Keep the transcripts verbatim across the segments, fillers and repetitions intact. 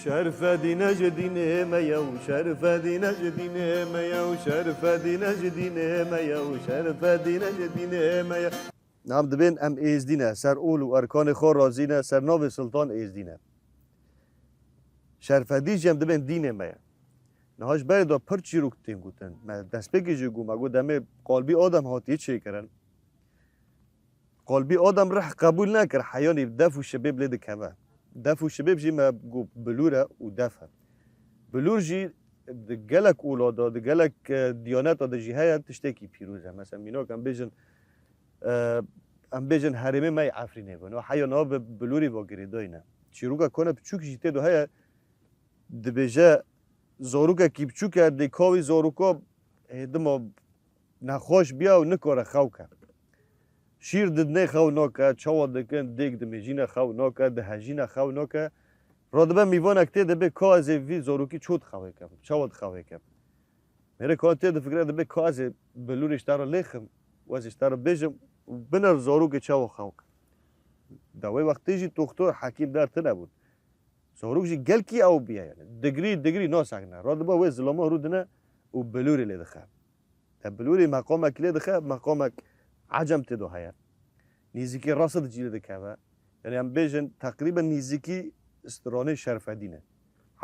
Şerfedîne ji dînê me ye û şerfedîne ji dînê me ye û şerfedîne ji dînê me ye û şerfedîne ji dînê me ye. Nam dibên em êzdî ne, ser ol û erkanê xwe razî ne, ser navê Siltan êzdî ne. Şerfedî jî em dibên dînê me ye. Niha ji berê de pir çîrok tên gotin. Me destpêkê jî got, me got demê qalbî Adem hatiye çêkirin. Qalbî Adem rih qebûl nekir, heyanî def û şibêb lê dikeve. Def û şibêb jî me got bilûr e û def e. Bilûr jî di gelek ola de, di gelek, e, diyaneta de jî heye, tiştekî pîroz e. Mesela mînak em bêjin, e, em bêjin herêmê me yê Efrînê be. No heya niha bi bilûrî ve girêdayî ne. Çîroka kona biçûk jî tê de heye, dibêje zarokekî biçûk e, dê ka wî zaroka hêdima nexweş biya û nikare xew ke. Şîr didinê xew nake, çawa dikin, dêk dimêjîne xew nake, dihejîne xew nake. Radibe mîvanek tê dibê ka ez ê vî zarokî ço dixewê kem, çawa dixewê kem. Mêrek ka tê difikire dibê ka ez ê bilûrê ji te re lêxim û ez ê ji te re bêjim û biner zarokê çawa xew ke. Da wê wextê jî toxtor, hekîm der tune bûn. Zarok jî gelkî ew bûye yani. Digrî, digrî nasekine. Radibe wê zilama rûdine û bilûrê lê dixe. Te bilûrê meqamek lê dixe, meqamek Ecem tê de heye. Nîzikî Resid jî lê dikeve. Yani em bêjin teqrîben nîzikî stranê Şerfedîn e.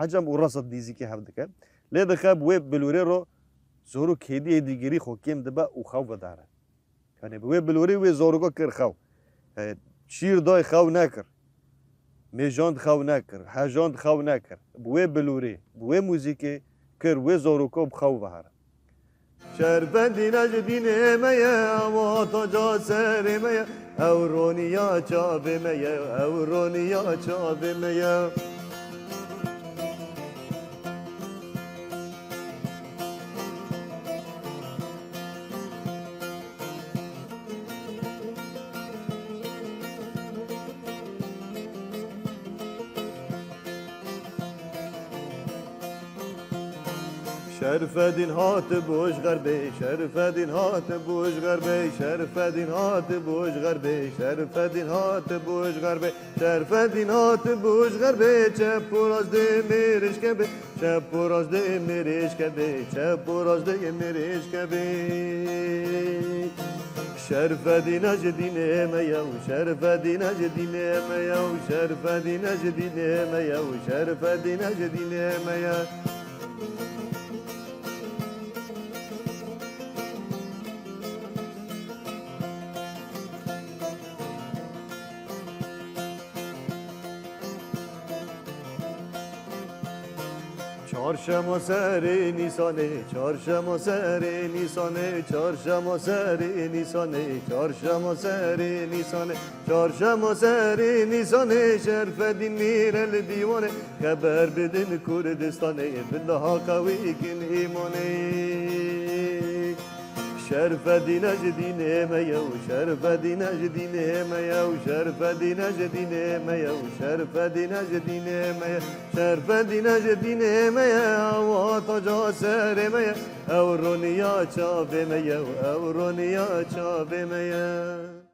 Ecem û Resid nîzikî hev dike. Lê dixe bi wê bilûrê ro zarok hêdî hêdî girî xwe kêm dibe û xew vedare. Yani bi wê bilûrê wê zaroka kir xew. E, şîr day xew nekir. Mêjand xew nekir. Hejand xew nekir. Bi wê bilûrê, bi wê muzîkê kir wê zaroka bi xew vehare. Şerfedîne ji dînê me ye, ew ataca serê me ye, ew roniya çavê me ye, ew roniya çavê me ye. Şerfedîn hat boj xerbê, Şerfedîn hat boj xerbê, Şerfedîn hat boj xerbê, Şerfedîn hat boj xerbê. Şerfedîn hat boj xerbê, çep û rast dê mêrişke bê, çep û rast dê mêrişke bê, çep û rast dê mêrişke bê. Şerfedîne ji dînê me ye û Şerfedîne ji dînê me ye û Şerfedîne ji dînê me ye û Şerfedîne ji dînê me ye. Çarşema serê Nîsanê, çarşema serê Nîsanê, çarşema serê Nîsanê, çarşema serê Nîsanê, çarşema serê Nîsanê, Şerfedîn mîre li dîwanê, xeber bidin Kurdistanê, bila qewî kin îmanê. Şerfedîne ji dînê me ye û Şerfedîne ji dînê me ye û Şerfedîne ji dînê me ye û Şerfedîne ji dînê me ye. Şerfedîne ji dînê me ye, ew ataca serê me ye, ew roniya çavê me ye û ew roniya çavê me ye.